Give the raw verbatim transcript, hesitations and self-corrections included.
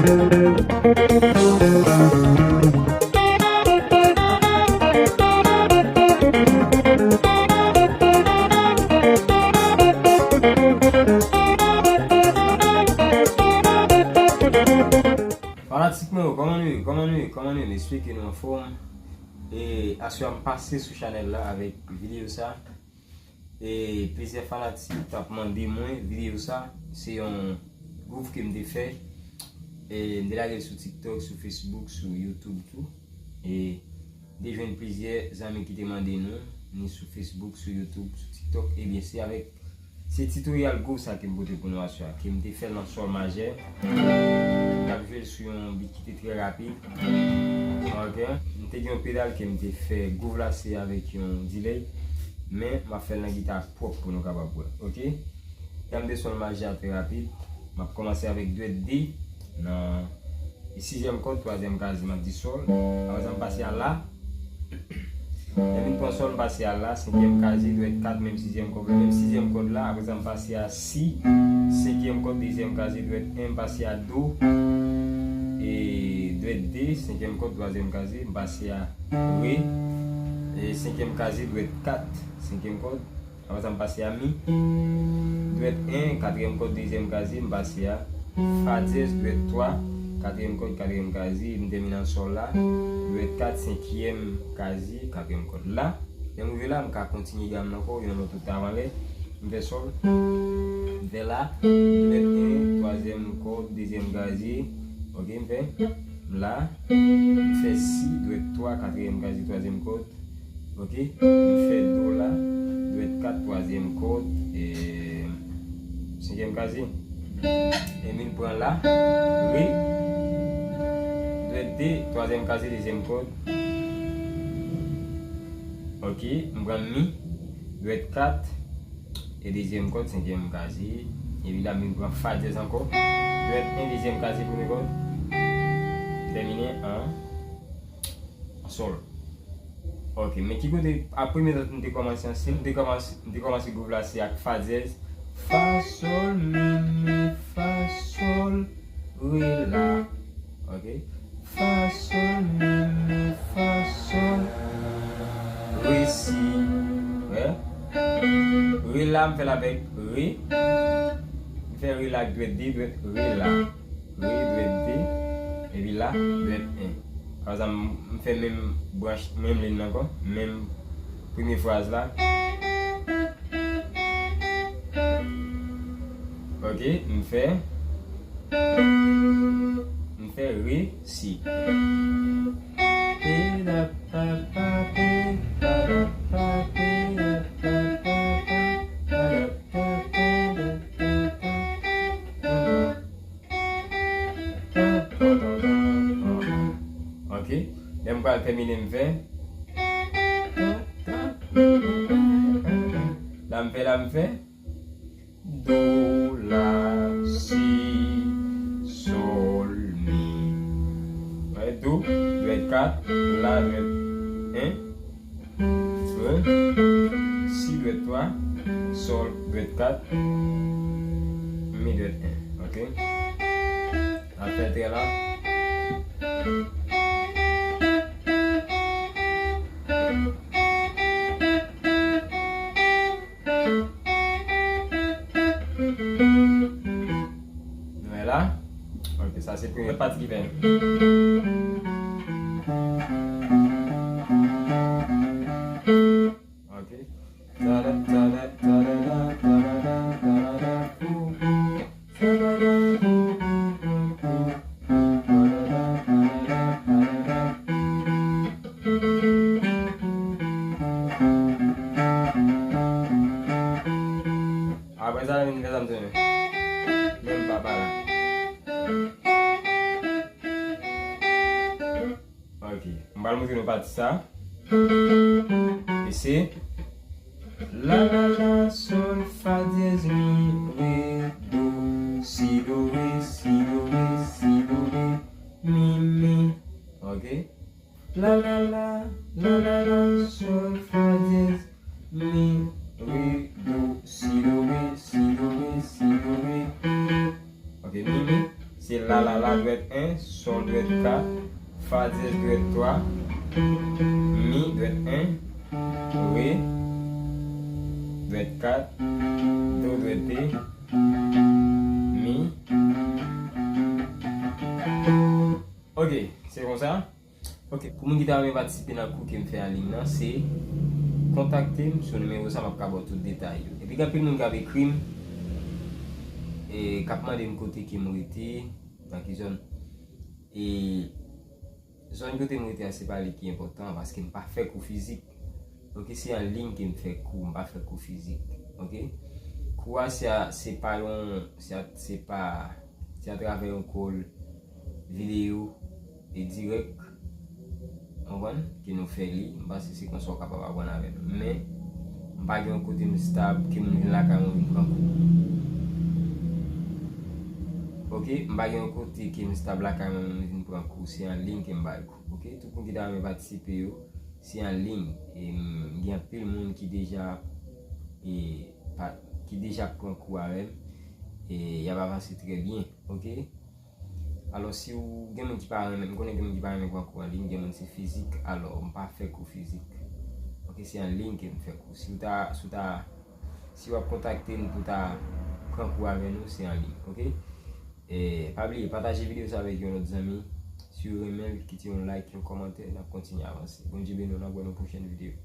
Fanatik mwen yo, kòman nou ye? Kòman nou ye? Kòman nou ye? M espere ke nou anfòm. E aswè a m pase sou chanèl la avèk videyo sa. E plizyè fanatik t ap mande mwen videyo sa. Se yon gwoup ke m te fè. E m te lage l sou TikTok, sou Facebook, sou YouTube tou. E m te jwenn plizyè zanmi ki te mande nou, ni sou Facebook, sou YouTube, sou TikTok. Ebyen, se avèk, se titoryal gwouv sa ke m pote pou nou aswè a, ke m te fè l nan sòl majè. M t ap jwe l sou yon bit ki te trè rapid. Ok. M te gen yon pedal ke m te fè gwouv la, se avèk yon delay. Men, m ap fè l nan gita pwòp pou nou kapab wè. Ok. Gam de sòl majè a trè rapid. M ap kòmanse avèk dwèt de nan sizyèm kòd, twazyèm kazi, m ap di sòl. Apre sa, m pase a la. Lè m vin pran sòl, m pase a la, senkyèm kazi, dwèt kat, menm sizyèm kòd, menm sizyèm kòd la. Apre sa, m pase a si, senkyèm kòd, dezyèm kazi, dwèt en, m pase a do, e dwèt de, senkyèm kòd, twazyèm kazi, m pase a re, e senkyèm kazi, dwèt kat, senkyèm kòd. Apre sa, m pase a mi. Dwèt en, katriyèm kòd, dezyèm kazi, m pase a fa dyèz, dwèt twa, katriyèm kòd, katriyèm kazi, m tèmine an sòl la. Dwèt kat, senkyèm kazi, katriyèm kòd la. Lè m rive la, m ka kontinye gam nan ankò, yon lòt oktaf anlè. M fè sòl. M fè la. Dwèt en, twazyèm kòd, dezyèm kazi. Ok, m fè la. M fè si, dwèt twa, katriyèm kazi, twazyèm kòd. Ok, m fè do la, dwèt kat, twazyèm kòd, e senkyèm kazi. E m vin pran la, re, dwèt de, twazyèm kazi, dezyèm kòd. Ok, m pran mi, dwèt kat, e dezyèm kòd, senkyèm kazi. Epi la, m vin pran fa dyèz ankò, dwèt en, dezyèm kazi, premye kòd. Tèmine an sòl. Ok, men ki kote, a premye note m te kòmanse an si, m te kòmanse, m te kòmanse gwouv la se ak fa dyèz. Fa, sòl, mi, mi, fa, sòl, re, la. Ok. Fa, sòl, mi, mi, fa, sòl, re, si. Wè? Re la, m fè l avèk re. M fè re la ak dwèt de, dwèt re la. Re, dwèt de, epi la, dwèt en. Apre sa, m, m fè menm branch, menm liy nan ankò, menm premye fraz la. Ok, m fè, m fè re, si. Pe, da, pa, pa, pe, pa, da, pa, pe, da, pa, pa, pa, pa, da, pa, pe, da, pa, pa, pa, da. Ok. Lè m pral tèmine, m fè. La m fè, la m fè. Do, la, si, sòl, mi. Wè, do, dwèt kat, la, dwèt en. Re, si dwèt twa, sòl dwèt kat, mi dwèt en. Ok. Apre trè la. Nou wè la. Ok, sa se premye pati ki fè. Ok. Apre sa, vin fè sa m tounen. Menm pa pa la. Ok. M pral montre nou pati sa. E se la, la, la, sòl, fa dyèz, mi, re, do, si, do, re, si, do, re, si, do, re, mi, mi. Ok. La, la, la, la, la, la, sòl, fa dyèz, mi, re, do, si, do, re, si, do, re, si, do, re. Ok, mi, mi. Se la, la, la. La dwèt en, sol dwèt kat, fa dyèz dwèt twa, mi dwèt en, re dwèt kat, do dwèt de, mi. Ok, se konsa. Ok, pou moun ki ta renmen patisipe nan kou ke m fè an liy nan, se kontakte m sou nimewo sa, m ap ka ba w tout detay yo. Epi gen anpil moun k ap ekri m, e k ap mande m kote ke m rete, nan ki zòn. E zòn kote m rete a, se pa li ki enpòtan, paske m pa fè kou fizik. Ok, se an liy ke m fè kou, m pa fè kou fizik. Ok? Kou a, se a, se pa yon, se a, se pa, se atravè yon call videyo e dirèk, w konprann, ke nou fè li. M panse se konsa w kapab aprann avè m. Men, m pa gen yon kote m stab, ke m vin lakay mwen vin pran kou. Ok, m pa gen yon kote ke m stab lakay mwen vin pran kou. Se an liy ke m bay kou. Ok, tout moun ki ta renmen patisipe yo, se an liy. E m gen anpil moun ki deja, e, pa, ki deja pran kou avè m. E y ap avanse trè byen. Ok? Alò, si w gen moun ki pa renmen, m konnen gen moun ki pa renmen pran kou an liy, gen moun se fizik, alò, m pa fè kou fizik. Ok, se an liy ke m fè kou. Si w ta, si w ta, si w ap kontakte m pou ta pran kou avè nou, se an liy, ok? E pa bliye, pataje videyo sa avèk yon lòt zanmi. Si w renmen l, kite yon like, yon kòmantè, n ap kontinye avanse. Bondye beni w, n ap wè nan pwochèn videyo.